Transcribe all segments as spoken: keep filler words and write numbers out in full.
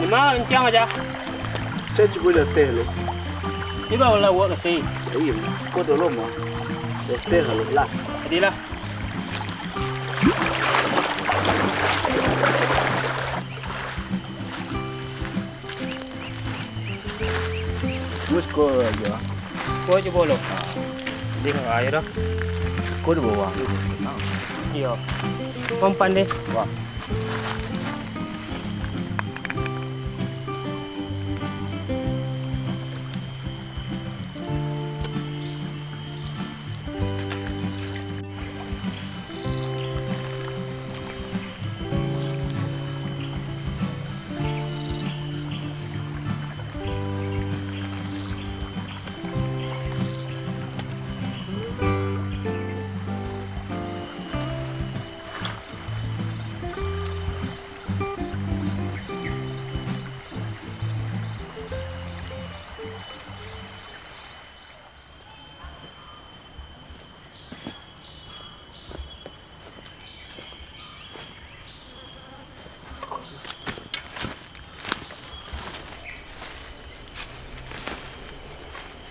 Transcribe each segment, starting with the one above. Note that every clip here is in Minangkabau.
Ma, manciang aja. Cai cubo jo teh lo. Tibo lah awak ka siko. Iyo, ko dulu mah. Jo teh lo lah. Jadilah. Terus ko aja. Ko cubo lo. Di aia dah. Ko di bawah. Iyo. Umpan deh. Wah.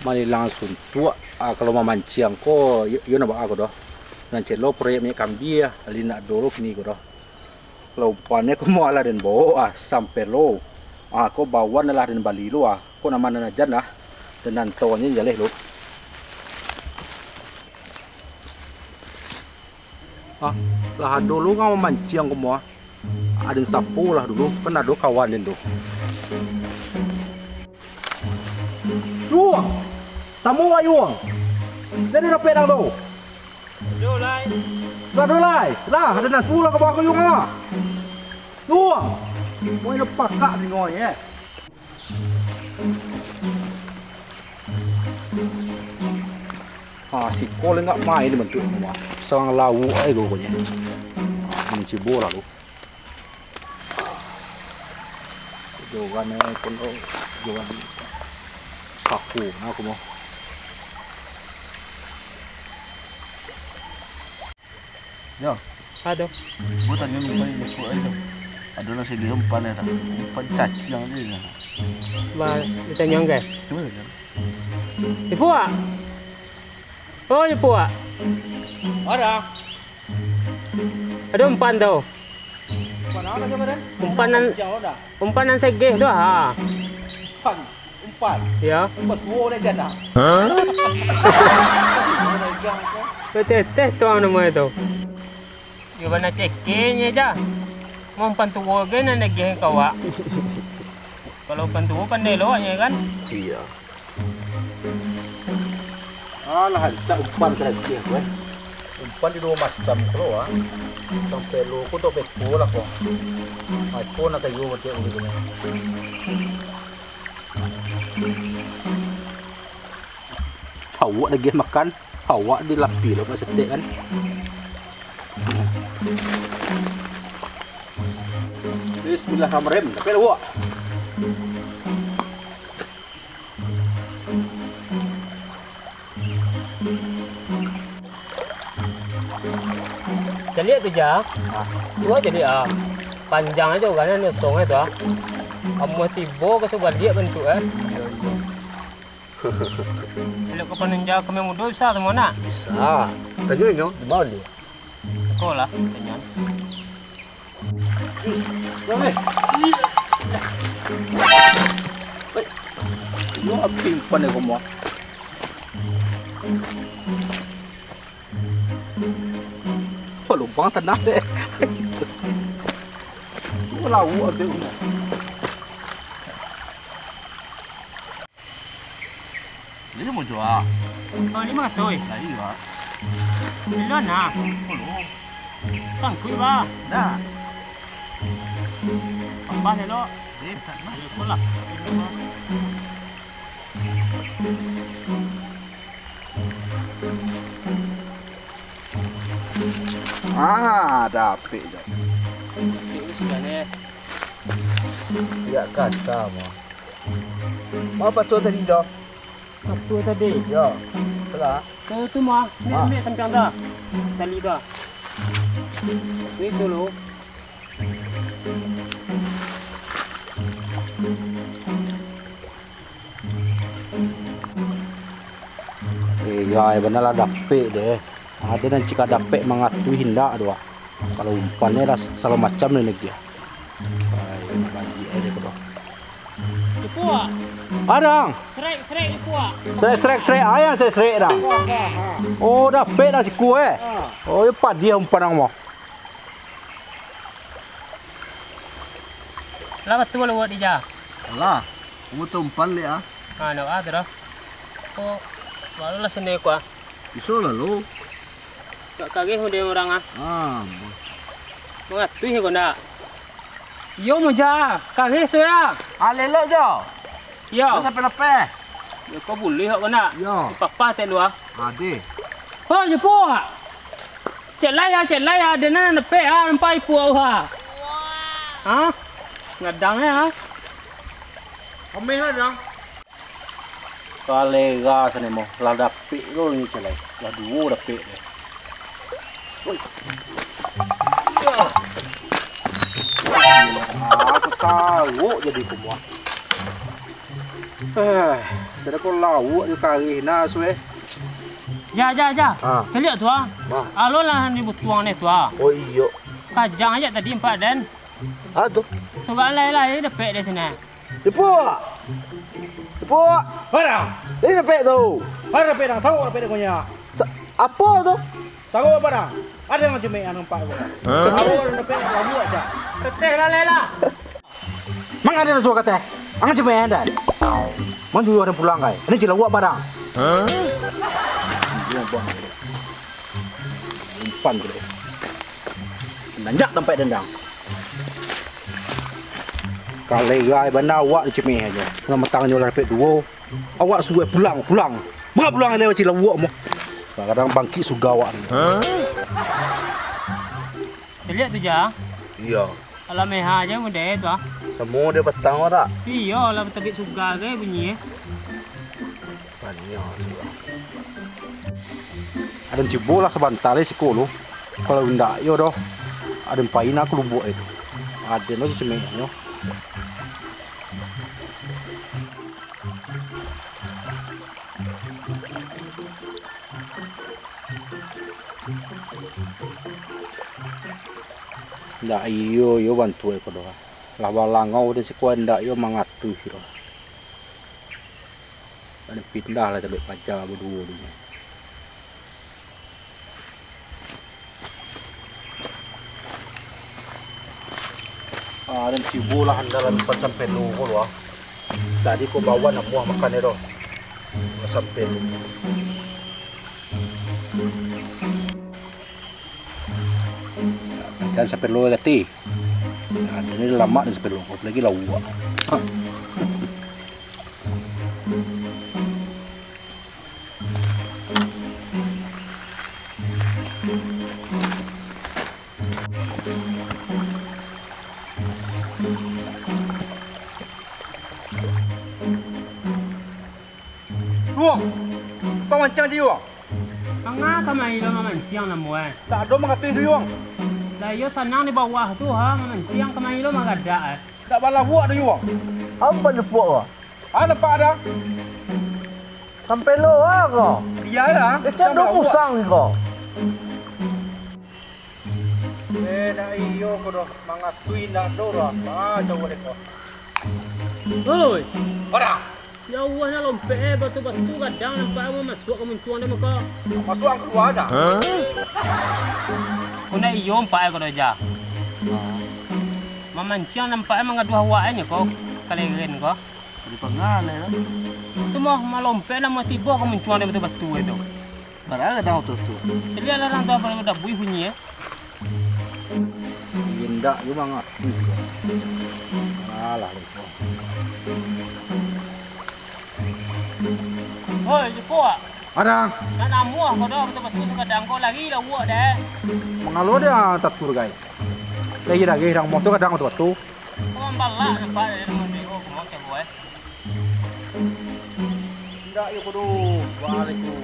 Malilang suntuak, ah, kalau mamanciang ko, yo, yo nak baa ko doh. Nan celo proyek minyak kambia, ah, ali nak ado lo kini ko doh. Kalau umpan ko mah alah den bawok, ah, sampai lo. Ah, ko bawan alah den bali lo, ah. Ko nan ma nan ajan lah, den antonyo jaleh lo. Ah, lah ado lo urang mamanciang ko mah. Aden sapo lah dulu, kan ado kawan den tu. Yuang! Tamu wak Yuang! Den dapek nang tu! Aduh, lai. Lah, aduh, lai. Lah, ado nan suruah ka bawah ko Yuang ah. Yuang! Woi, lepakak ni ngoi, eh. Ah, siko lengak main bantuak rumah. Sarang lawuk ai gogonyo. Ini cibo lalu. Joran ai pun, oh, joran. Saku, nah, aku mau. Yo. Ado. Bu tanyo umpan di lekuak ai tu. Ado nasi di umpan ai tu. Umpan caciang aja ni. Ba, ditanyo anggai. Cuba tanyo. Ipuak. Oh, Ipuak. Ada. Ado umpan tu. Umpan apa tu, Badan? Umpan nan, Caciang lo dah. Umpan nan segeh tu, ha. Umpan. Umpan. Yo. Umpan tuo dah jana. Hah? Beteteh tuang namo itu. Yo bana cekenye ja. Mau umpan tuo ge nan daging kawak. Kalau umpan tuo pandai lo awaknyo kan? Iyo. Alah, rancak umpan ka daging ko, eh. Umpan di duo macam ko lo, ah. Sampai lo ko tu beko lah ko. Ah, ko nak kayo macam ni. Awak lagi makan, awak di lapi lo mak setek kan. Bismillahirrahmanirrahim. Tapi awak. Caliak tu, Ja. Ah. Cubo caliak, ah. Panjang aja urang nan nyosong tu, ah. Amuah tibo ka sabaliak bantuak, eh. Iyo, iyo. Elok ka panunja kami mudo bisa tu, Mona. Bisa. Tanyo inyo, di ma dia? Ko lah, tanyo. Ih, weh. Weh. Yo, api umpan ko mah. Oh, lubang tanah deh. Ko lawak deh ko mah. Iyo, muncul ah. Oh, limo ratuih. Lah, iyo ah. Bilo nah. Sangkuik, bah. Dah. Tambah elok. Eh, tak lah. Iko lah. Ah, dapek je. Dapek sudah ni. Tidak kasar mah. Mau patua tadi, Jo? Patua tadi? Yo. Salah. Tu, tu mah. Ni ambil sampiang dah. Tali dah. Ni dulu. Lai bana lah dapek deh. Ado nan cika dapek mangatui indak tu, ah. Kalau umpan ni lah sagalo macam ni lagi, ah. Ai, bagi ai deh ko doh. Cukup, ah. Adang. Srek, srek, cukup, ah. Srek, srek, srek. Ayang srek, srek, dang. Oh, dapek dah siku, eh. Ah. Oh, yo padiah umpan ang mah. Lah batua lo buek dija. Alah, kamu tu umpan liak, ah. Ah, ndak ah, tu dah. Ko, baru lah sini ko, ah. Iso lah lo. Ndak kageh model urang, ah. Ah, bah. Mangatui ko ndak? Iyo, Muja. Kageh so ya. Ah, lelok jo. Iyo. Dah sampai lapeh. Yo, ko buliah ko ndak? Iyo. Dipapah tek lu, ah. Ade. Oh, Jepok. Cek lai ah, cek lai ah, ado nan dapek ah, nampak ipuak ah. Ha? Ngadang ya. Ameh lah, Dang. Kalera sani mah, lah dapek lo ni cek lai. Lah duo dapek ni. Woi. Ah, kecawok jadi ko mah. Eh, sudah ko lauak di karih nah, suwe. Ja, ja, ja. Ah. Caliak tu, ah. Bah. Alo lah ni butuang ni tu, ah. Oh, iyo. Kajang aja tadi empat den. Ah, tu. Sorak lai-lai dapek di sini. Ipuk. Ipuk. Bara. Ini dapek tu. Bara dapek dang, sawo dapek dang punya. Sa-, apo tu? Sawo apa dang? Ado nan cemek nan nampak ko. Hah? Sawo nan dapek labuak aja. Teteh lah, lai lah. Manga ado nan suruah kateh? Angan cemek anda. Manjuyuah dan pulang kai. Ini cilawak barang. Hah? Umpan tu. Nanjak tampek dendang. Kalera bana awak dicemeh aja. Mamatang nyo lah dapek duo. Awak suruah pulang, pulang. Manga pulang lewat cilawak mo. Kadang bangkik suga awak ni. Caliak tu ja. Iyo. Alah meha aja mudah tu ah. Samo dia batang awak dak? Iyo, lah tabik suga ke bunyi eh. Banyak sudah. Aden cubolah sabanta lai siko lu. Kalau indak yo doh, aden pai nak ka lubuak itu. Aden lo cemeknyo. Ndak iyo, iyo bantuak ko doh. Lah balangau den siko ndak iyo mangatuih doh. Ado pindah lah tabek paja baduo tu. Ah, den cubolah andalan umpan sampelo ko lo ah. Tadi ko bawa namuah makan nyo doh. Sampelo. Ikan sampelo gati. Nah, ini lamak ni sampelo, apalagi lauak. Luang, kau mancang ji, Luang? Manga kamari lo mamanciang namuah eh? Tak ado mangatuih tu, Yuang. Lah iyo sanang di bawah tu ha, mamanciang kamari lo magadak eh. Tak balabuak tu, Yuang. Apo lupuak ko? Ah, nampak dah. Sampelo ha ko. Iyalah. Kecek do musang ko. Eh, nak iyo ko doh, mangatuih nak do doh. Ah, jauah deh ko. Oi. Pada. Ya Allah, nak lompek eh, batu-batu kadang nampak mau masuk ke muncuang deh maka. Masuk ang keluar dah. Ko nak iyo nampak eh ko doh ja. Mamanciang nampak eh mangaduah awak eh nyo ko, kaleren ko. Jadi pangaleh lah. Tu mah malompek lah mau tibo ke muncuang deh batu-batu eh tu. Bara gadang tu tu. Caliak lah urang tu apo namo dabui bunyi eh. Indak jo mangatuih. Alah lupo. Hoi, Jepok. Ada. Nak namuah ko doh, betul-betul sakadang ko lari lauak deh. Mangalo dia tatur gai. Lagi dagih dang motor kadang tu tu. Ko mambalak nampak dari rumah dia, oh, ko mau cabo eh. Indak yo ko doh. Waalaikum.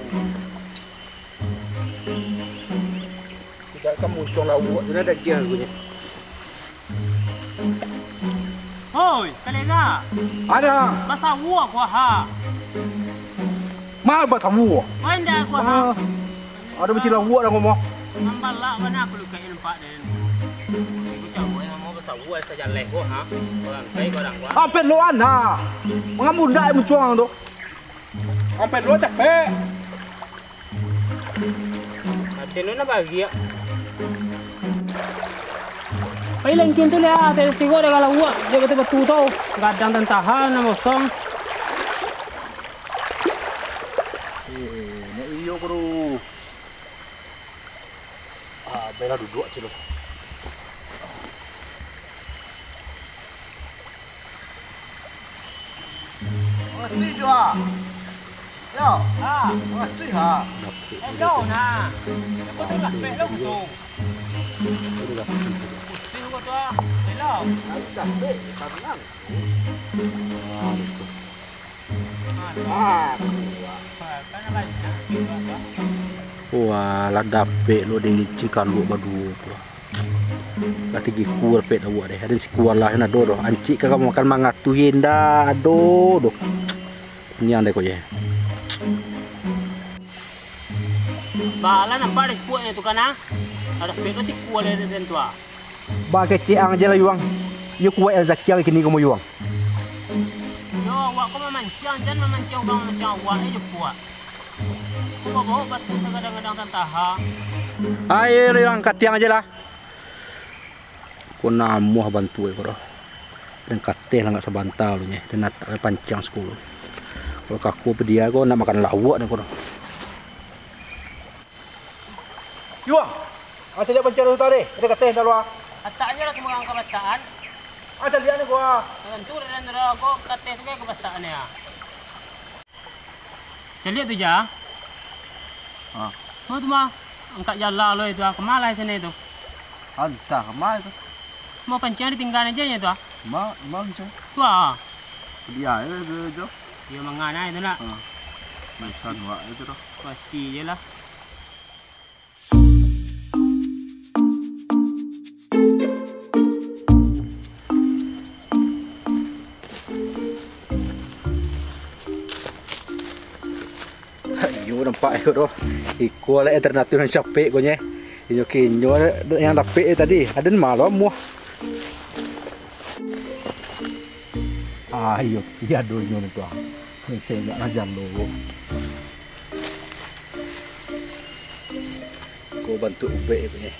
Tidak ka muncuang lauak tu, dah dagiah lagunyo. Hoi, kalera. Ada. Basawo ko ha. Ma basawua. Main dah aku, ha. Ah, ada bacilawak dah ngomong. Mambalak bana aku luka nampak den. Aku cak buat nama basawua sajaleh ko, ha. Orang kai orang gua. Ampek lo ana. Mangamundak muncuang tu. Ampek lo capek. Aden lo nak bagiak. Pai langkin tu lah, tadi sigo dah galawak, dia betul-betul tu. Gadang tantahan, nama kosong. Eh, nak iyo, bro. Ah, baiklah, duduk cilo. Makasih jo, ah. Yo. Ah. Makasih, ha. Eh, jauh nah. Aku tu lapeh lo tu. Putih ko tu, ah. Elok. Aku capek, sanang. Wah, lah dapek lo di Cikanduak baduo tu. Lah tigo ikua dapek dek awak deh. Aden sikua lah nan ado doh. Ancik ka makan mangatu indak ado doh. Niang deh ko je. Baa lah nampak deh kuaknyo tu kan, ah. Lah dapek lo sikua lah den tu, ah. Bakecek ang je lah, Yuang. Iyo kuaik ang Zakiang kini ko mo, Yuang. Yo, awak ko mamanciang, jan mamanciang urang mamanciang awak, eh, jo kuaik. Ko babaok batu sagadang-gadang tantaha. Ayo, Yuang, katiang je lah. Ko namuah bantuak ko doh. Den kateh lah agak sabanta lu nyo. Den atak lah panciang siko lu. Kalau kako padiah ko nak makan lauak den ko doh. Yuang, ah, caliak panciang tu tadi, ado kateh dalam luar. Ataknyo lah sumbarang kabasaan. Ah, caliak ni gua. Tantu dari antara ko kateh tu kan kabasaan ya. Caliak tu ja. Ah. Mau tu mah, angkat jala lo itu, ah, kama lah sini tu. Antah kama itu. Mau panciang ditinggal aja ya tu, ah. Ma, ma manciang. Tu, ah. Dia aja tu, Jo. Dia mangana itu nak. Ah. Maisan wak itu doh. Pasti je lah. Iyo, nampak iko doh. Iko lah alternatif nan capek ko nye. Inyo kinyo nan dapek tadi. Aden ma lo amuah. Ah, iyo, iyo ado inyo tu ah. Sengak lah jalo. Ko bantuak ubek ko nye.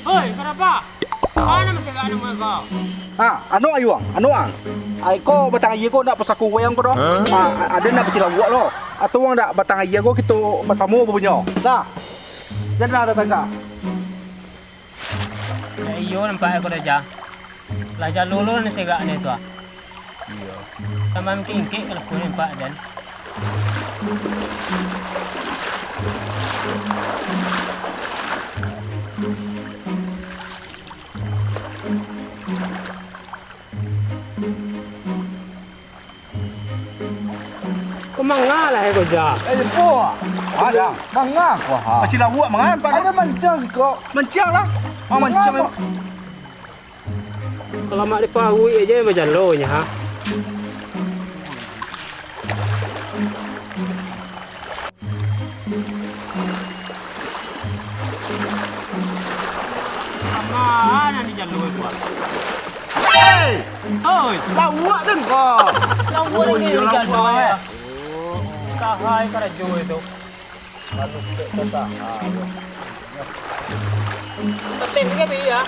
Oi, kanapa? Mano masih agak namo kau? Ah, anu ayuang, anu ang. Ai ko batang aia ko nak pusako wayang ko doh. Ah, ada nak bacilawak lo. Atau ang dak batang aia ko kito basamo babunyo. Nah. Janlah datang ka. Iyo, nampak ko dah ja. Lah jalo lo nan segak ni tu ah. Iyo. Tambah mangkik-mangkik kalau kau nampak dan. Ko manga lah ko ja. Eh, ko. Ada. Manga ko ha. Macam lawak manga. Ada mancang siko. Mancang lah. Ah, mancang. Kalau mak diparuik aja macam lo nya ha. Aman, nan di jalur tu. Hei! Oi! Lawak den ko. Lawak lagi di jalur ya. Kahai karajo itu. Lalu cek kota. Ah, ya. Petik juga bi ya.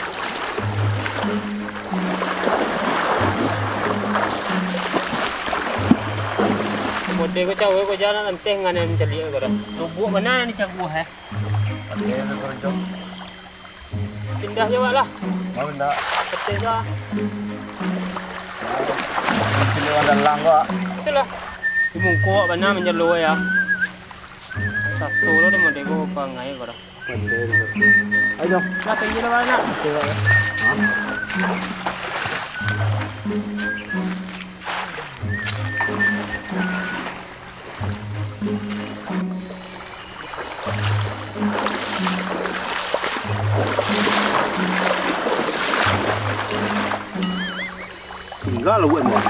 Model ko cawe ko jalan anteh ngana mencaliak ko dah. Lubuk mana ni caguh eh? Anteh tu kerja. Pindah je wak lah. Mau pindah. Petik tu ah. Sini ada lang wak. Itulah. Di mungkuk bana menjalo ya. Satu lo di model ko pangai ko dah. Ayo. Lah, tinggi lah, Bang, nak. Oke, Bang, ya. Hah? Tingga lauak mah.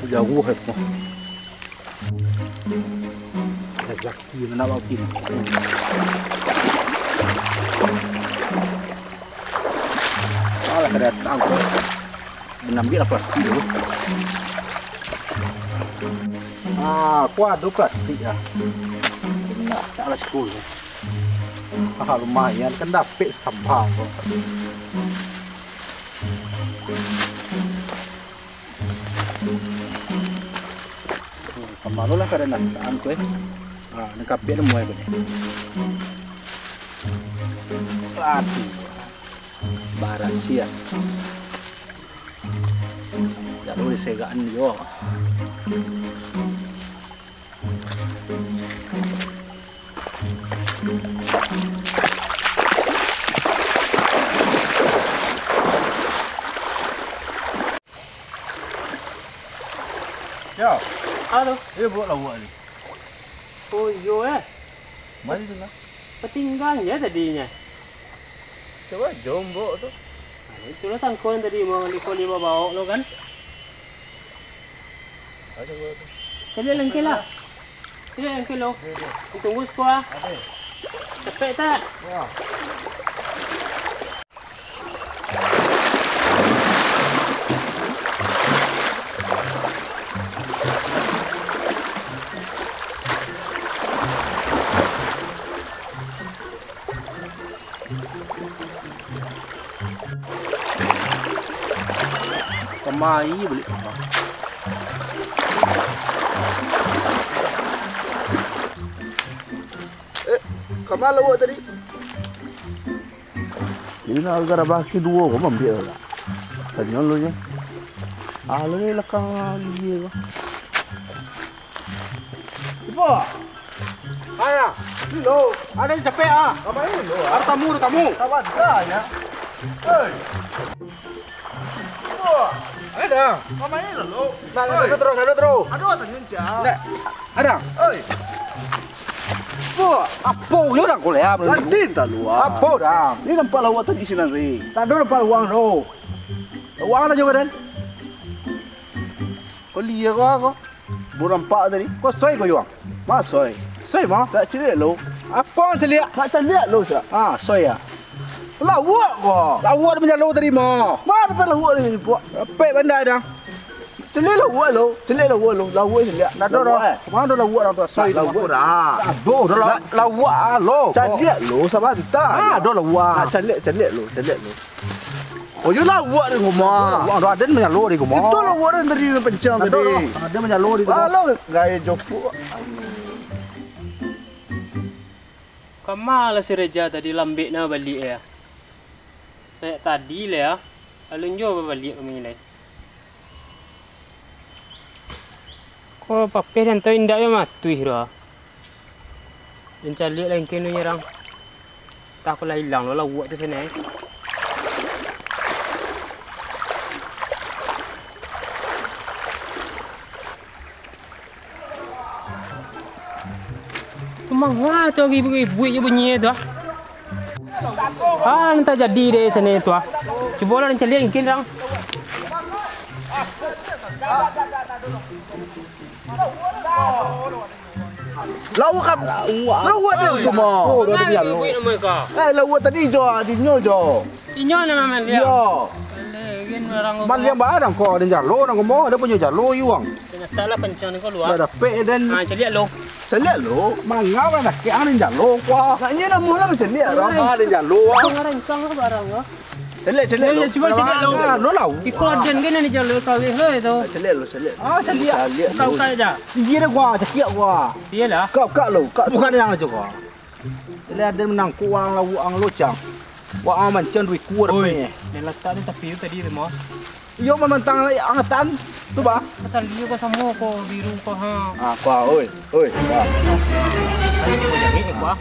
Jauah eh. Rezeki nak bawa kini. Alah, kada datang ko. Manambiak lah plastik dulu. Ah, ko ado plastik lah. Nah, tak lah sepuluh. Ah, lumayan kan dapek sambal ko. Kamaro lah kada nataan ko eh. Ah, nan kapek lah muai ko ni. Aduh. Barasiah. Lalu disegakan juo. Yo. Halo. Eh, bawa lauak ni. Oh, iyo, eh. Mari tu lah. Tatingga nyo tadinyo. Cubo jombok tu. Nah, itulah sangko nan tadi mah kali ko limo baok lo kan. Ayo, bawa tu. Caliak lengke lah. Caliak lengke lo. Iyo, iyo. Ditunggu siko ah. Ado. Capek tak? Yo. Kamari baliak. Eh, kama lauak tadi? Jadi nak gara baki duo ko mambiak lah. Tanyong lu je. Ah, lu ni lakang dia ko. Ipo? Ayah, ni lo. Ada yang capek ah. Apa ini lo? Ada tamu, ada tamu. Apa ada ya? Hei. Wah, ada. Mama ini lalu. Nah, ado terus, ado terus. Ado tanya cak. Nah, ada. Oi. Wah, apo yo dah kuliah. Nanti tak luar. Apo dah? Ini nampak lauak tadi sinan tadi. Tak ada nampak uang tu. Uang ada juga dan. Kuliah kau aku. Burang pak tadi. Kau soi kau juang? Ma soi. Soi ma? Tak ciliak lo. Apo ang ciliak? Nak ciliak lo sak. Ah, soi ya. Lauak ko. Lauak dah manjalo tadi mah. Ma ado lauak ni, Pak? Rapek bandai dah. Caliak lauak lo, caliak lauak lo, lauak caliak. Ndak ado dah. Lauak, eh? Ma ado lauak dah tu? Soi tu lauak mah. Dah. Ado dah la-, lauak ah lo. Caliak lo, sabanta. Ma ado lauak? Nak caliak, caliak lo, caliak lo. Oh, yo lauak di rumah. Lauak dah, aden manjalo di rumah. Itu lauak dah tadi nan pancang tadi. Ndak ado dah. Aden manjalo di rumah. Alah, gaya jopuk. Kama lah si Reja tadi lambek na baliak ya. Sajak tadi lah ya. Alun juo babaliak kami lai. Ko papeh dan tau indak yo matuih doh. Dan caliak lai engke nu nyerang. Tah ko lah ilang lo lauak tu sanai. Tu manga tu ribuik-ribuik je bunyi tu ah. Ah, nan tajadi deh sini tu ah. Cubolah nan caliak mungkin rang. Lauak kan? Lauak dia tu mah. Oh, dah ada dialog. Eh, lauak tadi jo, adinyo jo. Inyo nan maliang. Yo. Alah, gin urang. Maliang barang ko, ada jalo nang kumo, ada punyo jalo iwang. Salah pancang ni ko luar. Dah dapek dan. Ah, caliak lo. Caliak lo, manga lah nak ang jalo ko. Nak nyo namuah lah caliak lo. Ah, ada jalo. Ngarengkang lah barang ko. Caliak, caliak lo. Cubo caliak lo. Lo lau. Iko aden kan ni jalo kawih lo itu. Caliak lo, caliak. Ah, caliak. Caliak lo. Kau kai aja. Iyo dah gua, caliak gua. Iyalah. Kau kak lo, kak. Bukan yang aja gua. Jadi ada menangkuk wang lauak ang locang. Wang mancang duit kuat. Oi, punya. Dia letak di tepi tu tadi tu mah. Iyo mamantang angatan tu, bah. Kata dia ko samo ko biru ko, ha. Ah, kua, oi, oi, kua. Tadi dia ko jangik, kua.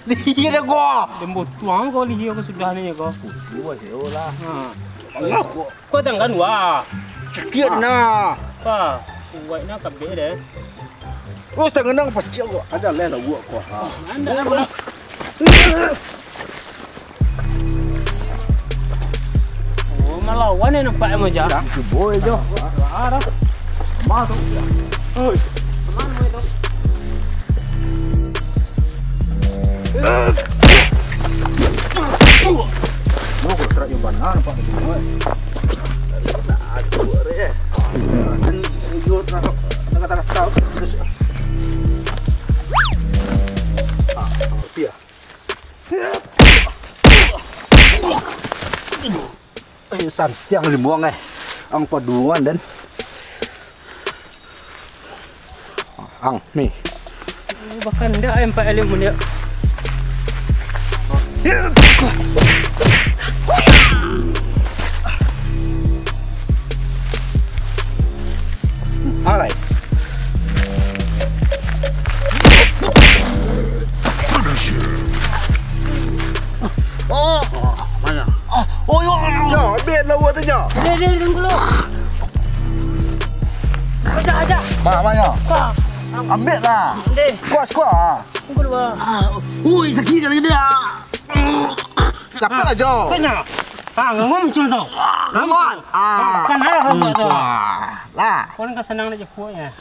Dia dah, kua. Dembo tuang ko lihia ko sudah ni ko. Dua sih lah. Ha. Alah, kua. Kua tangkan, wah. Cekik nah. Wah, kuat nah kabeh deh. Oh, tangan nang pacik kok. Ada leh lah buat kok. Ha. Anda lah, Bang. Oh, malawan ni nampak yang macam. Dah, cuba je. Wah, dah. Mah tu. Oi. Aman, weh, tu. Oh, kau terak yang bana nampak ni, weh. Nah, cuba deh. Dan, yo, tengah-tengah. Ah, iya. Eh, santiang limbuang, eh. Ang paduan, dan. Ang, ni. Bahkan ndak, eh, empat kali mun dia. Alright. Oh, mana? Oh, oh, yo. Yo, ambil lah awak tu, yo. Deh, deh, tunggu dulu. Aja, aja. Mana, mana? Kau. Ambil lah. Deh. Kuat, kuat. Tunggu dulu. Ah, ui, sakit kali dia. Siapa lah, Jo? Kena. Ah, ngomong macam tu. Ngomong. Ah, kan ada orang tu. Lah. Kau ni kan senang nak jepuknya.